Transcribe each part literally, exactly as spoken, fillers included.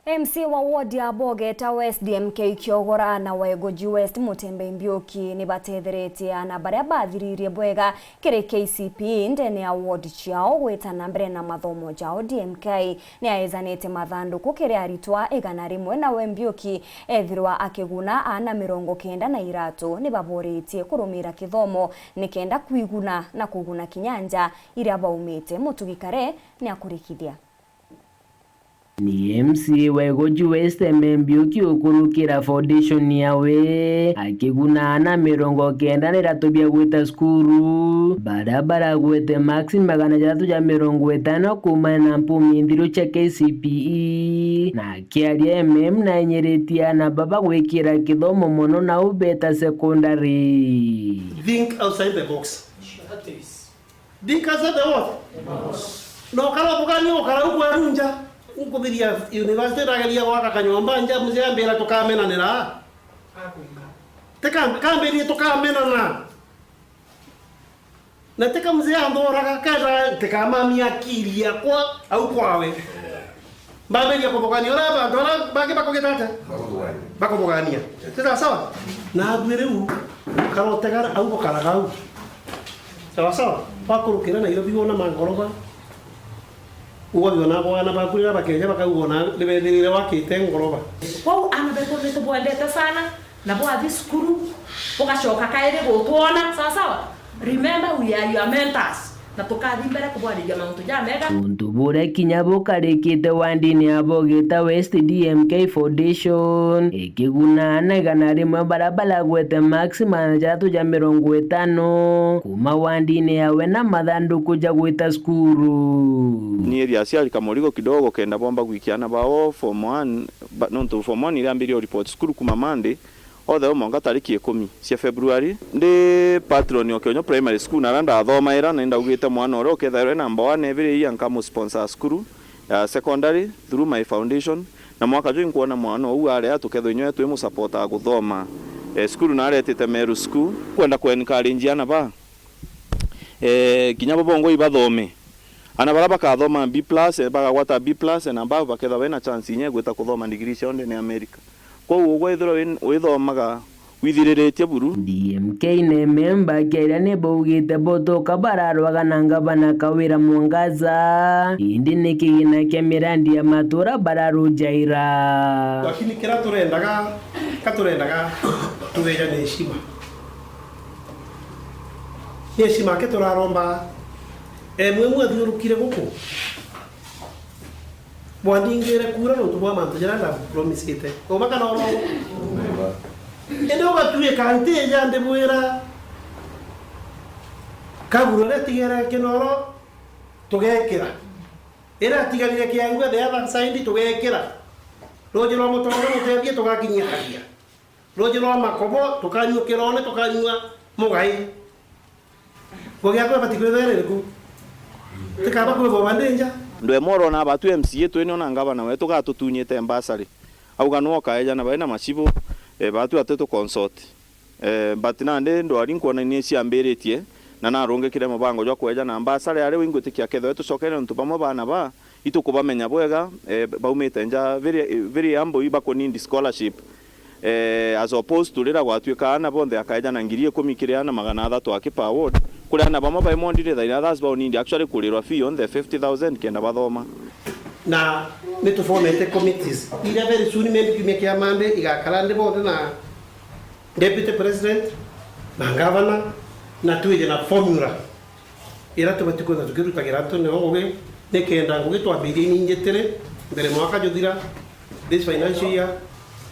M C A wa ward ya Bogeta West D M K Kiogora na Wegoji West Mutembe Mbiuki ni batetheretie ana baria bathiririe bwega kiri K C P E ndene ya ward ciao gwita na mbere na mathomo jao. D M K ni aezanite mathanduku kiri aritwa igana rimwe, nawe Mbiuki ethirwa akiguna ana mirongo kenda na iratu ni baboritie kurumira kithomo nikenda kwiguna na kuguna kinya nja iria baumite. Mutugi Kare ni akurikithia. Ni M C A wa Igoji West M M Mbiuki ukurukira foundation yawe, akiguna ana mirongo kenda na iratu bia gwita cukuru, baria baragwete marks magana jathatu ja mirongo itano kuumana na mpumi nthiru cia K C P E. Na akiaria M M na enyiritie ana baba gwikira kithomo mono nau beta secondary. Think outside the box. Think outside the what? No kara bugani ukara ukweru nja. Nkuthiria university ndageria gwaka kanyomba nja, mzee ambira tukamenanira. Tika-, kambirie tukamenana. Na tika mzee anthoraga, kenda tikamamia akili yakwa au kwawe. Mbambiria kuthugania uria bantu baria bangi bakugita atia? Bakuthugania. Ti sawa sawa? Nathue riu, ukarotegara au bukaraga au. Sawa sawa? Wakurukira Nairobi wona mangoroba, ugabiona bwana baku riria bakeja bakauga ona nibethirire wakite ngoroba. Kwou ana betu nitubwendete sana. Na bwathi cukuru, bugacoka kairi gutwona, sawa sawa? Remember, we are your mentors. Na tukathi mbere kubwariria mauntu jamega. Untu buria kinya bukarikite wandini ya Bogeta West D M K Foundation, ikiguna ana igana rimwe baria baragwete marks magana jathatu ja mirongo itano kuuma wandini yawe na mathanduku ja gwita cukuru. Ni area aciari kamurigo kidogo kenda bomba gwikia ana bao form one, ba-, nontu form one iriambirie o report cukuru kuma Monday, othe o mwanka tariki ikumi cia February. Ndi patron o Kionyo Primary School, na aria ndathomaira, na ni ndaugite mwana uria ukethirwa e number one every year nkamusponsor cukuru ya secondary through my foundation, na mwaka juu inkwona mwana uu aria tukethirwa inywe twimusapotaa kuthoma. Eh, cukuru naretite Meru School, kwenda ku encourage ana ba, eh, kinya bo bongwa ibathome. Ana baria bakathoma B plus, eh, bakagwata B plus and above, bakethirwa bena chance inya ya gwita kuthoma degree ciao ndene ya America. Kwou ugwe ethirwa wi-, withomaga withiriritie buru. D M K na M M ba Kenya ni baugite botoka bararwaga na ngavana Kawira Mwangaza, indi ni kigina kia mirandi ya matura bararujaira. Lakini kiria turendaga, ka turendaga tugeja ni heshima. Ni heshima ke turaromba. E, mwe mwathiurukire guku, bwandingire kura nontu bwa mantu jaria ndapromisite. Uma kana oro? Indi ugatuika ntija ndibwira, kaburo riria tigere kinoro tugekira. Iria atigarire kiangu the other side tugekira. Ruji rwa mutonga mutethie tugakinyikagia. Ruji rwa makobo tukanyua kirone, tukanyua mugai. Ngugi yakwa ibati kwithirwa iri ku? Tikaba kwithwa bandi nja. Ndwemoro na abatu M C A twini ona ngavana wetu gatutunyite mbasari. Auga nwe ukaejana bai na macibu, eh, batu ati tu consult. Eh, but nandi ndwari nkwona ni ciambiritie, na narungikire mubango jwa kwejana mbasari ari wi ngwitikia kethirwa tucokere nontu bamwe bana ba itukubamenya bwega, eh, baumite nja very, very humble, ibakunindi scholarship. Eh, as opposed to riria gwatuika ana bonthe akaeja na ngiri ikumi kiri ana magana athatu aki per ward, kuri ana bamwe bai mondire thaina others baunindi actually kurirwa fee on the fifty thousand kenda bathoma. Na nitufomete committees iria very soon, maybe kiumia kia Monday, igakara ndi bonthe na deputy president na governor, na twije na formula iria tubati kwithirwa tukirutagira antu nio ngugi, nikenda ngugi twambirie ni njitire mbere mwaka juthira, this financial year,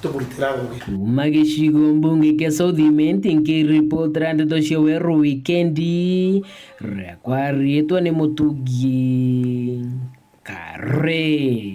tuburitira ngugi. Kuuma gicigo mbunge kia South Imenti, nkiripotera ndeto cia Weru Wikendi, riakwa riitwa ni Mutugi Kare.